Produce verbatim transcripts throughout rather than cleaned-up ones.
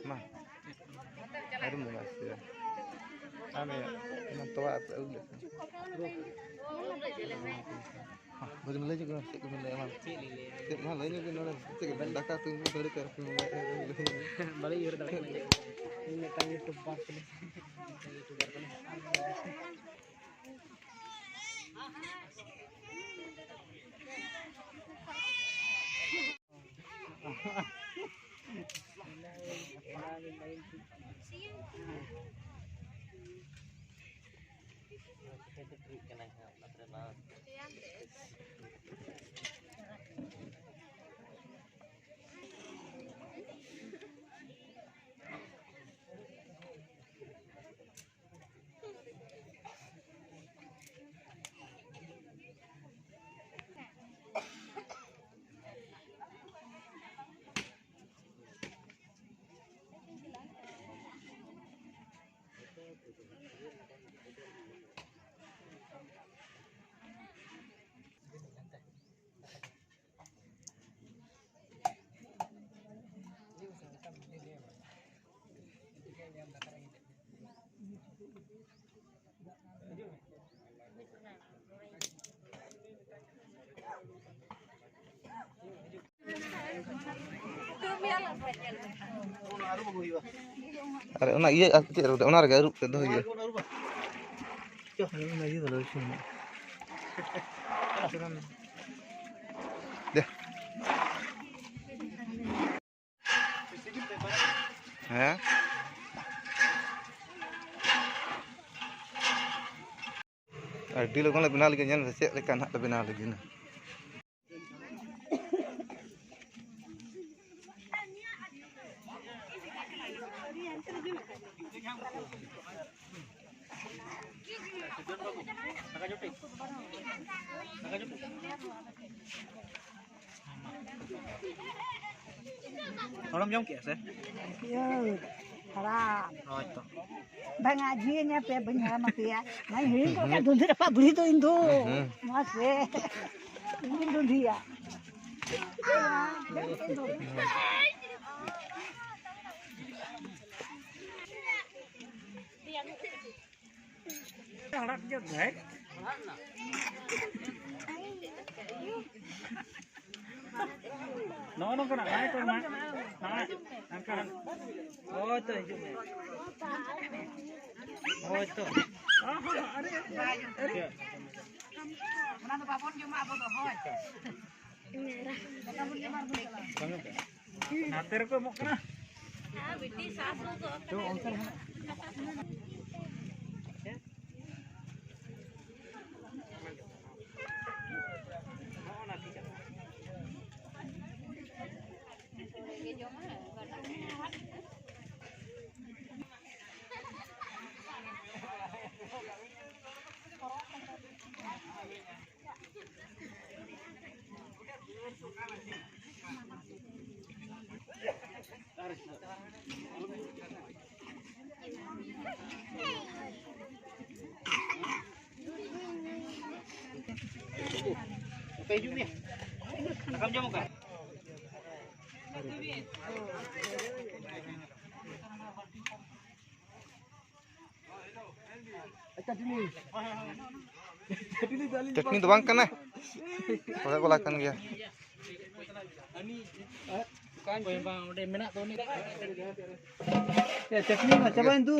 ᱢᱟ, ᱟᱹᱣᱨᱤᱢ ᱵᱚᱸᱜᱟ ᱦᱚᱪᱚᱭᱟ᱾ ᱟᱢ ᱚᱱᱟ ᱛᱚᱣᱟ ᱟᱹᱜᱩ ᱞᱮᱫ ᱛᱟᱦᱮᱸ᱾ ᱵᱟᱹᱧ ᱞᱟᱹᱭ ᱧᱚᱜ ᱠᱟᱱᱟ, ᱪᱮᱫ ᱠᱚᱵᱤᱱ ᱞᱟᱹᱭᱟ, ᱢᱟ᱾ ᱪᱮᱫ ᱞᱤᱧ ᱞᱟᱹᱭᱟ? ᱪᱮᱫ, ᱢᱟ, ᱞᱟᱹᱭ ᱧᱚᱜ ᱵᱤᱱ, ᱱᱚᱰᱮ ᱪᱮᱫ ᱠᱚᱵᱤᱱ ᱫᱟᱠᱟ ᱩᱛᱩ ᱵᱟᱹᱲᱤᱡ ᱠᱟᱱᱟ, ᱵᱟᱹᱞᱤᱧ ᱩᱭᱦᱟᱹᱨ ᱫᱟᱲᱮᱭᱟᱜ ᱠᱟᱱᱟ᱾ ᱤᱧ ᱢᱤᱫᱴᱟᱝ YouTuber ᱠᱟᱱᱟᱧ᱾ ᱢᱤᱫᱴᱟᱝ YouTuber ᱠᱟᱱᱟᱧ᱾ ᱟᱨ ᱚᱱᱟ ᱤᱭᱟᱹ ᱟᱨ ᱪᱮᱫ ᱨᱮ ᱚᱱᱟ ᱨᱮᱜᱮ ᱟᱹᱨᱩᱵ ᱠᱟᱛᱮ ᱫᱚᱦᱚᱭ ᱦᱩᱭᱩᱜᱼᱟ᱾ ᱚᱱᱟ ᱤᱭᱟᱹ ᱫᱚ ᱞᱟᱹᱭ ᱦᱚᱪᱚ ᱢᱮ᱾ ᱫᱮ᱾ ᱦᱮᱸ᱾ ᱟᱹᱰᱤ ᱞᱚᱜᱚᱱ ᱞᱮ ᱵᱮᱱᱟᱣ ᱞᱟᱹᱜᱤᱫ, ᱧᱮᱞ ᱢᱮ ᱪᱮᱫ ᱞᱮᱠᱟ ᱱᱟᱦᱟᱜ ᱞᱮ ᱵᱮᱱᱟᱣ ᱞᱟᱹᱜᱤᱫ ᱱᱟ᱾ ᱦᱚᱲᱚᱢ ᱡᱚᱢ ᱠᱮᱜᱼᱟ ᱥᱮ? ᱤᱭᱟᱹ, ᱦᱟᱲᱟᱢ᱾ ᱦᱳᱭ ᱛᱚ᱾ ᱵᱟᱝᱟ, ᱡᱷᱤᱭᱟᱹᱧᱟ ᱯᱮ, ᱵᱟᱹᱧ ᱦᱟᱲᱟᱢ ᱟᱯᱮᱭᱟ᱾ ᱢᱟᱧ ᱦᱤᱲᱤᱧ ᱜᱚᱫ ᱠᱟᱜ, ᱫᱩᱸᱫᱷᱤ ᱨᱟᱯᱟᱜ ᱵᱩᱲᱦᱤ ᱫᱚ ᱤᱧ ᱫᱚ᱾ ᱦᱩᱸ᱾ ᱢᱟᱥᱮ᱾ ᱤᱧ ᱫᱩᱸᱫᱷᱤᱭᱟ᱾ ᱱᱚᱜᱼᱚ ᱱᱚᱝᱠᱟᱱᱟᱜ ᱱᱟᱭ ᱠᱚ ᱢᱟ᱾ ᱱᱟᱭ, ᱱᱚᱝᱠᱟᱱᱟᱜ᱾ ᱦᱳᱭ ᱛᱚ, ᱦᱤᱡᱩᱜ ᱢᱮ᱾ ᱦᱳᱭ ᱛᱚ᱾ ᱚᱱᱟ ᱫᱚ ᱵᱟᱵᱚᱱ ᱡᱚᱢᱟ ᱟᱵᱚ ᱫᱚ, ᱦᱳᱭ᱾ ᱱᱟᱛᱮ ᱨᱮᱠᱚ ᱮᱢᱚᱜ ᱠᱟᱱᱟ᱾ ᱫᱟᱠᱟᱢ ᱡᱚᱢ ᱠᱟᱜ? ᱪᱟᱹᱴᱱᱤ ᱫᱚ ᱵᱟᱝ ᱠᱟᱱᱟ, ᱠᱚᱲᱟ ᱠᱚᱞᱟ ᱠᱟᱱ ᱜᱮᱭᱟ᱾ ᱵᱟᱝ, ᱚᱸᱰᱮ ᱢᱮᱱᱟᱜ ᱫᱚ ᱩᱱᱤ᱾ ᱮ, ᱪᱟᱹᱴᱱᱤ ᱢᱟ ᱪᱟᱵᱟᱭᱮᱱ ᱫᱩ᱾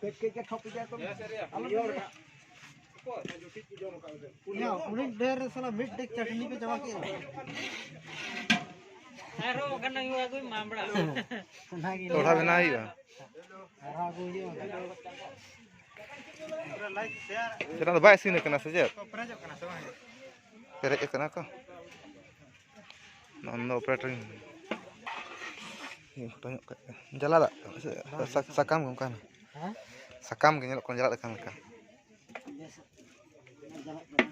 ᱠᱟᱹᱡ ᱠᱟᱹᱡ ᱠᱟᱹᱡ ᱴᱷᱚᱯ ᱤᱫᱤᱭᱟ ᱠᱚ᱾ ᱟᱞᱚ ᱢᱮᱱᱟ᱾ ᱭᱟ, ᱩᱱᱟᱹᱜ ᱰᱷᱮᱨ ᱥᱟᱞᱟ ᱢᱤᱫ ᱰᱮᱠ ᱪᱟᱹᱴᱱᱤ ᱯᱮ ᱪᱟᱵᱟ ᱠᱮᱫᱟ᱾ ᱟᱨᱦᱚᱸ ᱵᱟᱠᱷᱟᱱ ᱟᱹᱜᱩᱭ ᱢᱟ ᱵᱟᱲᱟ᱾ ᱚᱱᱟᱜᱮ᱾ ᱛᱚᱲᱟ ᱵᱮᱱᱟᱣ ᱦᱩᱭᱩᱜᱼᱟ᱾ ᱟᱨᱦᱚᱸ ᱟᱹᱜᱩᱭ ᱦᱩᱭᱩᱜᱼᱟ᱾ ᱪᱮᱫᱟᱜ ᱫᱚ ᱵᱟᱭ ᱤᱥᱤᱱ ᱟᱠᱟᱱᱟ ᱥᱮ ᱪᱮᱫ? ᱯᱮᱨᱮᱡ ᱟᱠᱟᱱᱟ ᱠᱚ᱾ ᱱᱚᱣᱟ ᱫᱚ ᱚᱯᱟᱨᱮᱴᱚᱨ ᱤᱧ ᱯᱷᱳᱴᱳ ᱧᱚᱜ ᱠᱟᱜ ᱠᱟᱱᱟ᱾ ᱡᱟᱞᱟᱫᱟᱜ ᱠᱟᱱᱟ ᱥᱮ? ᱥᱟ-, ᱥᱟᱠᱟᱢ ᱜᱮ ᱚᱱᱠᱟᱱ᱾ ᱦᱮᱸ? ᱥᱟᱠᱟᱢ ᱜᱮ ᱧᱮᱞᱚᱜ ᱠᱟᱱᱟ ᱡᱟᱞᱟᱫ ᱠᱟᱱ ᱞᱮᱠᱟ᱾ ᱵᱮᱥ᱾ ᱡᱟᱞᱟᱜ ᱠᱟᱱᱟ᱾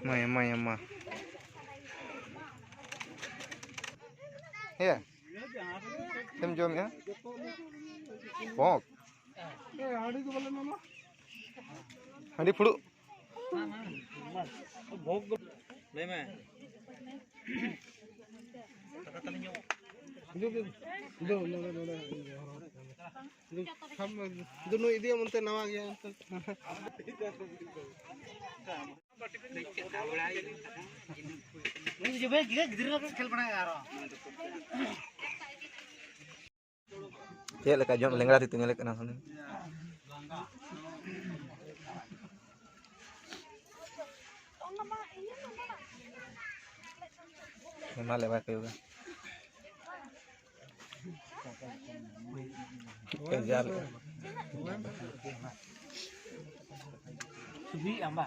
ᱢᱟᱭᱟ, ᱢᱟᱭᱟ, ᱢᱟ᱾ ᱦᱮᱸ᱾ ᱪᱮᱫ ᱮᱢ ᱡᱚᱢᱮᱜᱼᱟ? ᱯᱚᱸᱠ? ᱦᱟᱺᱰᱤ ᱯᱷᱩᱲᱩᱜ᱾ ᱞᱟᱹᱭ ᱢᱮ᱾ ᱫᱩ, ᱱᱚᱰᱮ, ᱱᱚᱰᱮ, ᱫᱩ, ᱥᱟᱵ ᱢᱮ᱾ ᱫᱩ, ᱱᱩᱭ ᱤᱫᱤᱭᱟᱢ ᱚᱱᱛᱮ, ᱱᱟᱣᱟ ᱜᱮᱭᱟ ᱚᱱᱛᱮ᱾ ᱜᱤᱫᱽᱨᱟᱹ ᱠᱚ ᱠᱷᱮᱞ ᱵᱟᱲᱟᱭᱟ ᱟᱨᱚ᱾ ᱪᱮᱫ ᱞᱮᱠᱟ ᱡᱚᱢ ᱞᱮᱝᱲᱟ ᱛᱤ ᱛᱮ ᱧᱮᱞᱮᱫ ᱠᱟᱱᱟ ᱥᱩᱱᱤ᱾ ᱦᱮᱢᱟᱞ ᱮ ᱵᱟᱭ ᱠᱚᱭᱚᱜᱟ᱾ ᱮ ᱡᱟᱞ᱾ ᱥᱩᱫᱷᱤ ᱟᱢᱵᱟ᱾